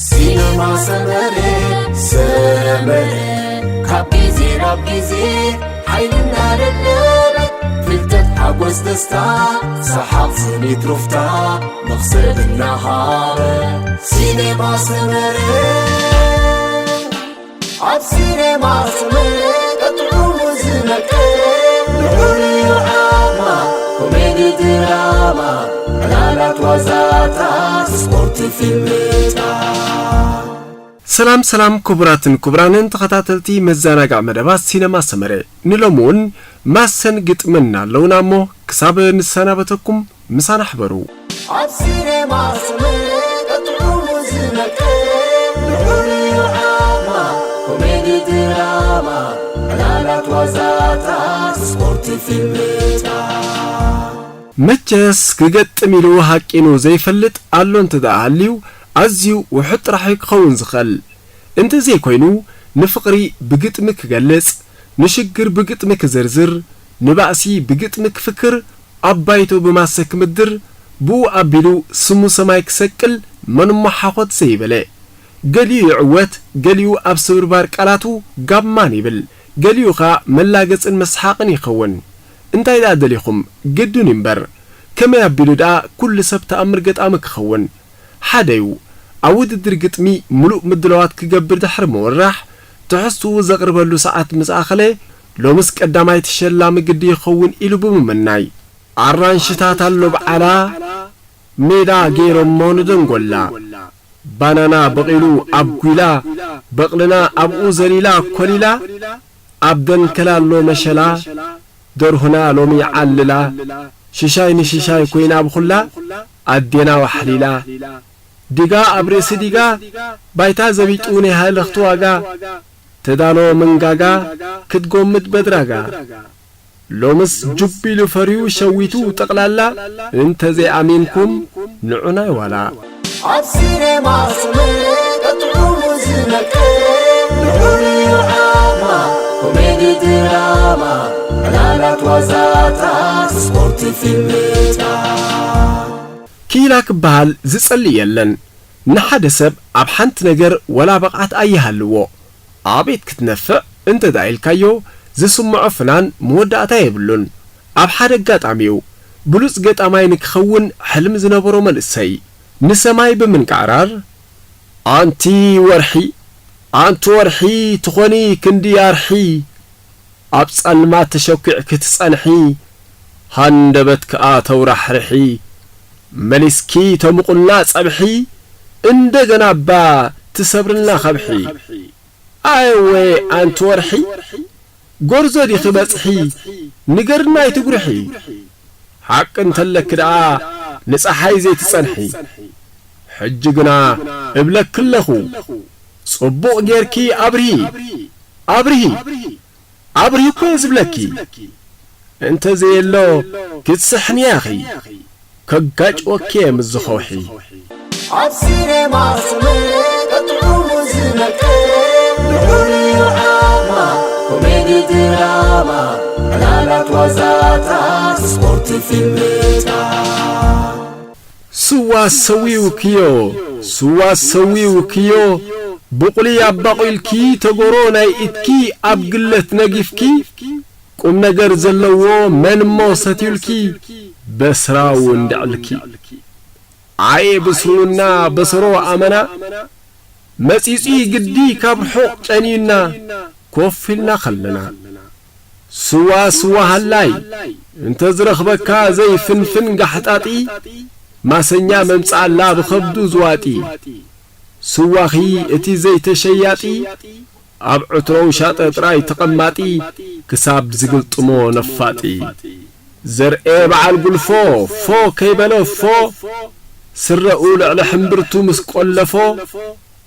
ሲነማ ሰመረ፣ ሰመረ፣ ካብ ግዜ ናብ ግዜ ሓይሊ እናደለበ፣ ፍልጠት፣ ሓጎስ፣ ደስታ፣ ሰሓቕ፣ ስኒት፣ ሩፍታ፣ መኽሰብ እናሃበ። ሲነማ ሰመረ፣ ኣብ ሲነማ ሰመረ፣ ጥዑሙ ዝነቀ፣ ልዑል ዓማ፣ ኮሜዲ ድራማ፣ ዕላላት ዋዛታት፣ ስፖርት ፊልምታት። ሰላም ሰላም ክቡራትን ክቡራንን ተኸታተልቲ መዘናግዒ መደባት ሲነማ ሰመረ፣ ንሎሚ እውን ማሰን ግጥምን ኣለውና እሞ ክሳብ ንሰናበተኩም ምሳና ሕበሩ። ኣብ ሲነማ ሰመረ ጥዑሙ ዝነቀ፣ ልዑል ዓማ፣ ኮሜዲ ድራማ፣ ዕላላት ዋዛታት፣ ስፖርት ፊልምታት። መቸስ ክገጥም ኢሉ ሃቂኑ ዘይፈልጥ ኣሎ እንተ ደኣ ሃልዩ፣ ኣዝዩ ውሑድ ጥራሕ እዩ ክኸውን ዝኽእል። እንተዘይኮይኑ፣ ንፍቕሪ ብግጥሚ ክገልጽ፣ ንሽግር ብግጥሚ ክዝርዝር፣ ንባእሲ ብግጥሚ ክፍክር፣ ኣብ ባይቶ ብማሰ ክምድር፣ ብኡ ኣቢሉ ስሙ ሰማይ ክሰቅል፣ መን እሞ ሓኾት ዘይበለ። ገሊኡ ይዕወት፣ ገሊኡ ኣብ ስብርባር ቃላቱ ጋብማን ይብል፣ ገሊኡ ኸኣ መላገጽን መስሓቕን ይኸውን። እንታይ ደኣ ደሊኹም? ግዱን እዩ እምበር። ከመይ ኣቢሉ ደኣ ኩሉ ሰብ ተኣምር ገጣሚ ክኸውን? ሓደዩ፣ ኣብ ውድድር ግጥሚ ምሉእ ምድላዋት ክገብር ድሕሪ ምውራሕ፣ ትሕዝትኡ ዘቕርበሉ ሰዓት ምስ ኣኸለ፣ ሎምስ ቀዳማይ ተሸላሚ ግዲ ይኸውን ኢሉ ብምምናይ። ኣራንሽታት ኣሎ ብዓላ፣ ሜዳ ገይሮሞ ንደንጎላ። ባናና በቒሉ ኣብ ጒላ፣ በቕልና ኣብኡ ዘሊላ ኮሊላ፣ ኣብ ደንከል ኣሎ መሸላ፣ ደርሁና ሎሚ ዓልላ፣ ሽሻይ ንሽሻይ ኮይና ብኹላ፣ ኣዴና ዋሕሊላ። ዲጋ ኣብ ርእሲ ዲጋ፣ ባይታ ዘቢጡ ናይ ሃለኽቲ ዋጋ፣ ተዳሎ መንጋጋ፣ ክትጎምድ በድራጋ። ሎምስ ጁብ ኢሉ ፈርዩ ሸዊቱ ጠቕላላ፣ እንተዘይኣሚንኩም ንዑ ናይ ዋላ። ኣብ ሲነማ ሰመረ ጥዑሙ ዝነቀ፣ ልዑል ዓማ፣ ኮሜዲ ድራማ፣ ዕላላት ዋዛታት፣ ስፖርት ፊልምታት። ክኢላ ክበሃል ዝጸልእ የለን። ንሓደ ሰብ ኣብ ሓንቲ ነገር ወላ ብቕዓት ኣይሃልዎ፣ ኣቤት ክትነፍዕ እንተ ደኣ ኢልካዮ፣ ዝስምዖ ፍናን መወዳእታ የብሉን። ኣብ ሓደ ኣጋጣሚ'ዩ ብሉጽ ገጣማይ ንክኸውን ሕልሚ ዝነበሮ መንእሰይ፣ ንሰማይ ብምንቃዕራር፣ ኣንቲ ወርሒ፣ ኣንቲ ወርሒ ትኾኒ ክንዲ ኣርሒ፣ ኣብ ጸልማት ተሸኲዕኪ ትጸንሒ፣ ሃንደበት ከኣ ተውራሕርሒ፣ መሊስኪ ተሙቑልና ጸብሒ፣ እንደገና እባ ትሰብርልና ከብሒ። ኣየወ ኣንቲ ወርሒ፣ ጎርዞ ዲኺ በጽሒ፣ ንገርና ኣይትጉርሒ። ሓቂ እንተለኪ ደኣ ንጸሓይ ዘይትጸንሒ። ሕጂ ግና እብለኪ ኣለኹ፣ ጽቡቕ ጌርኪ ኣብርሂ፣ ኣብርሂ። ኣብርሂ እኮ እየ ዝብለኪ። እንተ ዘየሎ ክትስሕንያ ኢኺ፣ ከጋጭወኪ እየ ምስዚ ኸውሒ። ኣብ ሲነማ ሰመረ ጥዑሙ ዝነቀ፣ ልዑል ዓማ፣ ኮሜዲ ድራማ፣ ዕላላት ዋዛታት፣ ስፖርት ፊልምታት። ስዋ ሰዊውክዮ፣ ስዋ ሰዊውክዮ፣ ብቑሊ ኣባቑልኪ ተጎሮ ናይ ኢድኪ ኣብ ግለት ነጊፍኪ፣ ቁም ነገር ዘለዎ መን እሞ ሰትዩልኪ፣ በስራው እንድዕልኪ። ኣየ ብስውና በሰሮ ኣመና፣ መጺጺ ግዲ ካብ ርሑቕ ጨንዩና፣ ኮፍ ኢልና ኸለና። ስዋ ስዋ ሃላይ፣ እንተ ዝረኽበካ ዘይፍንፍን ጋሕጣጢ፣ ማሰኛ መምጽኣላ ብኸብዱ ዝዋጢ። ስዋኺ እቲ ዘይተሸያጢ፣ ኣብ ዕትሮ ውሻጠ ጥራይ ተቐማጢ፣ ክሳብ ዝግልጥሞ ነፋጢ። ዘርኤ በዓል ጉልፎ፣ ፎ ከይበለ ፎ፣ ስረኡ ልዕሊ ሕምብርቱ ምስ ቆለፎ፣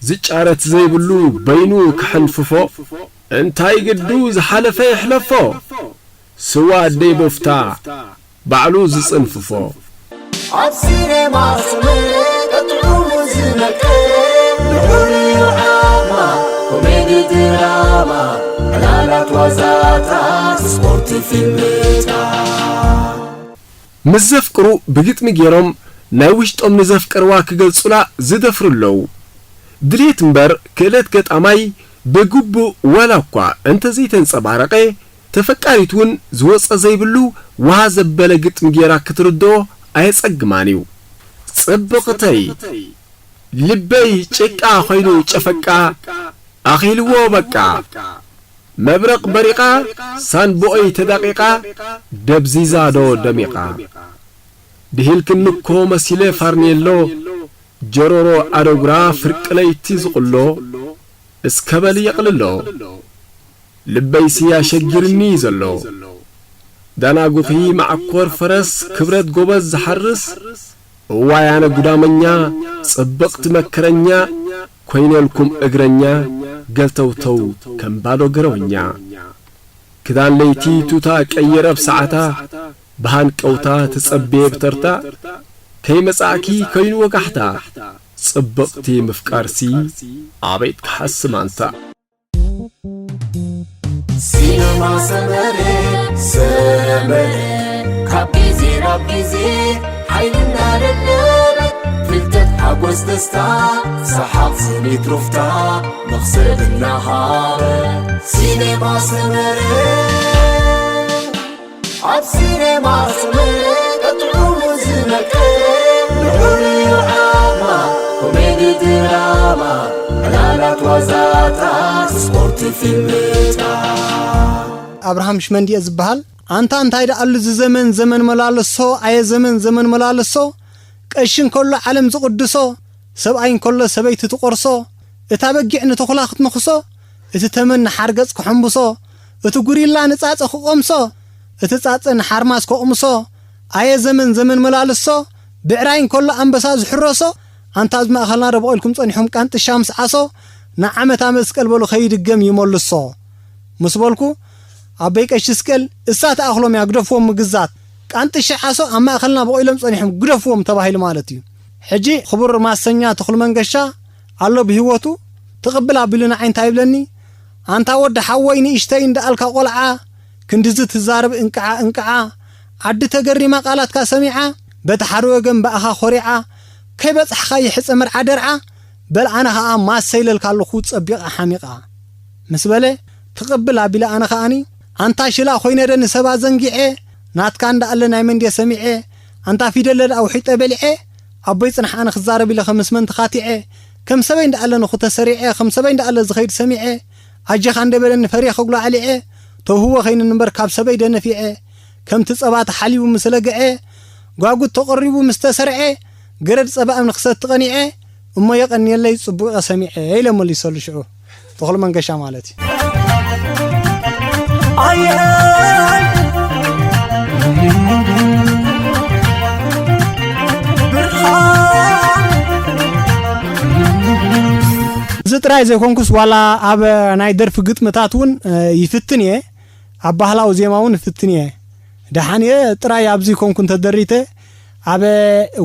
ዝጫረት ዘይብሉ በይኑ ክሕንፍፎ፣ እንታይ ግዱ ዝሓለፈ ይሕለፎ፣ ስዋ ኣደይ ቦፍታ ባዕሉ ዝጽንፍፎ። ኣብ ሲኔማ ስምዒት ጥዑሙ ዝነቅል፣ ልዑል ዓማ፣ ኮሜዲ ድራማ፣ ዕላላት ዋዛታት፣ ስፖርት ፊልምታት። ምስ ዘፍቅሩ ብግጥሚ ገይሮም ናይ ውሽጦም ንዘፍቀርዋ ክገልጹላ ዝደፍሩ ኣለዉ። ድሌት እምበር ክእለት ገጣማይ ብግቡእ ዋላ እኳ እንተዘይተንጸባረቐ፣ ተፈቃሪት እውን ዝወጸ ዘይብሉ ውሃ ዘበለ ግጥሚ ጌራ ክትርድኦ ኣየጸግማን እዩ። ጽብቕተይ፣ ልበይ ጭቃ ኾይኑ ጨፈቃ፣ ኣኺልዎ በቃ። መብረቕ በሪቓ፣ ሳንቦኦይ ተዳቒቓ፣ ደብዚዛ ዶ ደሚቓ። ድሂልክኒ እኮ መሲለ ፋርኔሎ፣ ጀሮሮ ኣደጉራ ፍርቂ ለይቲ ዝቕሎ፣ እስከ በል የቕልሎ። ልበይሲ ኣሸጊርኒ እዩ ዘሎ። ዳናጉኺ መዓኮር ፈረስ፣ ክብረት ጎበዝ ዝሓርስ፣ እዋይ ኣነ ጉዳመኛ፣ ጽብቕቲ መከረኛ፣ ኮይነልኩም እግረኛ፣ ገልተውተው ከም ባዶ ገረወኛ። ክዳን ለይቲ ቱታ ቀየረ ብሰዓታ፣ ብሃንቀውታ ትጸቤ ብተርታ፣ ከይመጻእኪ ኮይኑ ወጋሕታ፣ ጽብቕቲ ምፍቃርሲ ኣቤት ክሓስም ኣንታ። ሲነማ ሰመረ፣ ሰመረ፣ ካብ ግዜ ናብ ግዜ ሓይሊ እናደለበ፣ ፍልጠት ሓጎስ ደስታ፣ ሰሓቕ ስኒት ሩፍታ፣ መኽሰብ እናሃበ። ሲነማ ሰመረ፣ ኣብ ሲነማ ሰመረ፣ ጥዑሙ ዝመቀረ፣ ልዑል እዩ ዓቕማ፣ ኮሜዲ ድራማ፣ ዕላላት ዋዛታት፣ ስፖርት ፊልምታት። ኣብርሃም ሽመንዲየ ዝበሃል። ኣንታ እንታይ ደኣሉ እዚ ዘመን፣ ዘመን መላለሶ፣ ኣየ ዘመን፣ ዘመን መላለሶ፣ ቀሺ እንከሎ ዓለም ዝቕድሶ፣ ሰብኣይ እንከሎ ሰበይቲ ትቖርሶ፣ እታ በጊዕ ንተኹላ ክትንኽሶ፣ እቲ ተመን ንሓርገጽ ክሕምብሶ፣ እቲ ጉሪላ ንጻጸ ክቐምሶ፣ እቲ ጻጸ ንሓርማዝ ከቕምሶ፣ ኣየ ዘመን፣ ዘመን መላለሶ፣ ብዕራይ እንከሎ ኣንበሳ ዝሕረሶ፣ ኣንታ ኣብ ማእከልና ዶ በቒልኩም ጸኒሕኩም ቃንጥሻ ምስ ዓሶ፣ ንዓመታ መስቀል በሉ ከይድገም ይመልሶ። ምስ በልኩ፣ ኣቦይ ቀሺ እስቀል፣ እሳ ትኣኽሎም እያ፣ ግደፍዎም ምግዛት። ቃንጥሻ ዓሶ ኣብ ማእከልና በቒሎም ጸኒሖም፣ ግደፍዎም ተባሂሉ ማለት እዩ። ሕጂ ክቡር ማሰኛ ተኽሉ መንገሻ ኣሎ ብህይወቱ፣ ትቕብል ኣቢሉ ንዓይ እንታይ ይብለኒ? ኣንታ ወዲ ሓወይ ንእሽተይ እንዳኣልካ ቆልዓ፣ ክንድዚ ትዛረብ እንቅዓ እንቅዓ፣ ዓዲ ተገሪማ ቃላትካ ሰሚዓ፣ በቲ ሓደ ወገን ብኣኻ ኮሪዓ፣ ከይበጻሕኻ ይሕጸ መርዓ ደርዓ፣ በል ኣነ ኸኣ ማሰ ኢለልካ ኣለኹ ጸቢቓ ሓሚቓ። ምስ በለ፣ ትቕብል ኣቢለ ኣነ ኸኣኒ፣ ኣንታ ሽላ ኮይነ ደ ንሰብ ኣዘንጊዐ፣ ናትካ እንዳኣለ ናይ መን ድየ ሰሚዐ፣ ኣንታ ፊደለ ደኣ ውሒጠ በሊዐ፣ ኣቦይ ጽንሕ ኣነ ክዛረብ ኢለ ከምስ መን ተኻቲዐ፣ ከም ሰበይ እንዳኣለ ንኹ ተሰሪዐ፣ ከም ሰበይ እንዳኣለ ዝኸይድ ሰሚዐ፣ ኣጀኻ እንደ በለኒ ፈርየ ከጉላዕሊዐ፣ ተውህቦ ኸይኑ እምበር ካብ ሰበይ ደነፊዐ፣ ከምቲ ጸባ ተሓሊቡ ምስ ለግዐ፣ ጓጉት ተቐሪቡ ምስ ተሰርዐ፣ ገረድ ጸባ እምኒ ክሰቲ ቀኒዐ፣ እሞ የቐንየለይ ጽቡቕ ሰሚዐ ኢለ መሊሰሉ ሽዑ። ተኽሉ መንገሻ ማለት እዩ። ኣየ ብርሃን። እዚ ጥራይ ዘይኮንኩስ ዋላ ኣብ ናይ ደርፊ ግጥምታት እውን፣ እ፣ ይፍትን እየ። ኣብ ባህላዊ ዜማ እውን ይፍትን እየ። ደሓን እየ ጥራይ ኣብዚ ኮንኩ እንተደሪተ ኣብ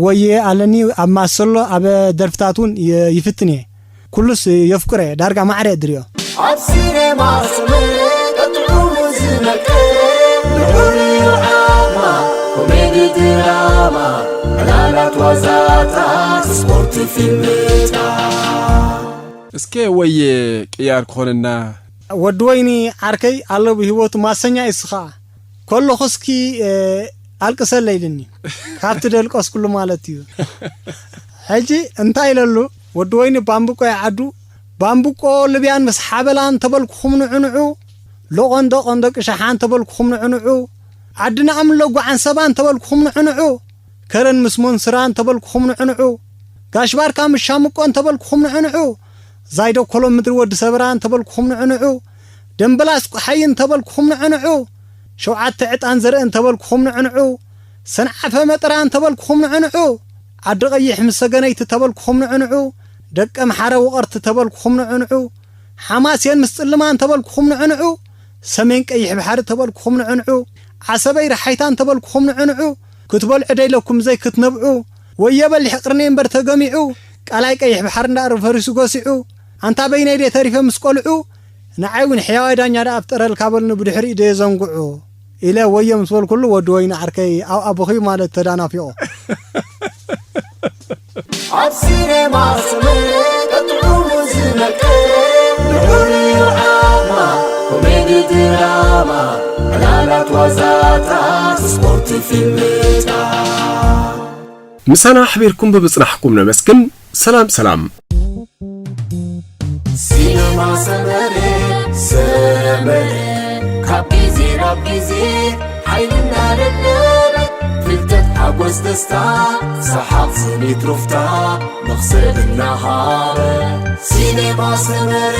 ወየ ኣለኒ ኣብ ማሰሎ ኣብ ደርፍታት እውን ይ-፣ ይፍትን እየ። ኩሉስ የፍቅሮ እየ ዳርጋ ማዕረ እየ ድሪኦ። ኣብ ሲኔማ ሰመረ ቀጥዑ ዝመቀ ልዑል ዓማ ኮሜዲ ድራማ ዕላላት ዋዛታት ስፖርት ፊልምታት። እስከ ወየ ቅያር ክኾነና። ወዲ ወይኒ ዓርከይ ኣሎ ብህይወቱ ማሰኛ እዩ እስኻ። ከለኹ እስኪ፣ እ፣ ኣልቅሰለይ ኢልኒ። ካብቲ ደልቀስኩሉ ማለት እዩ። ሕጂ እንታይ ኢለሉ? ወዲ ወይኒ ባምብቆ ይዓዱ። ባምብቆ ልብያን ምስ ሓበላን ተበልኩኹም ንዑ ንዑ። ሎቆንዶ ቆንዶ ቅሻሓን ተበልኩኹም ንዑ ንዑ። ዓድና ኣምሎ ጓዓን ሰባን ተበልኩኹም ንዑ ንዑ። ከረን ምስ ሞንስራን ተበልኩኹም ንዑ ንዑ። ጋሽ ባርካ ምስ ሻምቆን ተበልኩኹም ንዑ ንዑ። ዛይዶ ኮሎ ምድሪ ወዲ ሰበራን ተበልኩኹም ንዑ ንዑ። ደምበላስ ቁሓይን ተበልኩኹም ንዑ ንዑ። ሸውዓተ ዕጣን ዘርእን ተበልኩኹም ንዑ ንዑ። ሰንዓፈ መጠራን ተበልኩኹም ንዑ ንዑ። ዓዲ ቀይሕ ምስ ሰገነይቲ ተበልኩኹም ንዑ ንዑ። ደቀ ምሓረ ውቐርቲ ተበልኩኹም ንዑ ንዑ። ሓማሴን ምስ ጽልማን ተበልኩኹም ንዑ ንዑ። ሰሜን ቀይሕ ባሕሪ ተበልኩኹም ንዑ ንዑ። ዓሰበይ ረሓይታን ተበልኩኹም ንዑ ንዑ። ክትበልዑ ደይለኩም ዘይክትነብዑ። ወየ በሊሕ ቅርኒ እምበር ተገሚዑ። ቃላይ ቀይሕ ባሕሪ እንዳእሪ ፈሪሱ ገሲዑ። ኣንታ በይነይ ደይ ተሪፈ ምስ ቆልዑ። ንዓይ እውን ሕያዋይ ዳኛ ደኣ ፍጠረልካ በሉኒ ብድሕሪኡ ደየ ዘንግዑ። ኢለ ወየ ምስ በልኩሉ ወዲ ወይኒ ዓርከይ ኣብ ኣቦኺ ማለት ተዳናፊቑ። ኣብ ሲኔማ ሰመረ ጥዑሙ ዝመቀረ ንዑሪ ዓማ ኮሜዲ ድራማ ዕላላት ዋዛታት ስፖርቲ ፊልምታት። ምሳና ኣሕቢርኩም ብምጽናሕኩም ነመስግን። ሰላም ሰላም። ሲነማ ሰመረ ሰመረ ካብ ግዜ ናብ ግዜ ሓይልና ለበበ ፍልጠት ሓጎስ ደስታ ሰሓቕ ስኒት ሩፍታ መኽሰብ እናሃበ ሲኔማ ሰመረ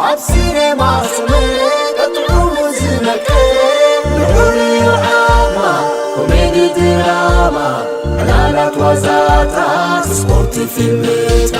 ኣብ ሲኔማ ሰመረ ቀጥዑሙ ዝመቀረ ንዑሪ ዓማ ኮሜዲ ድራማ ዕላላት ዋዛታት ስፖርቲ ፊልምታት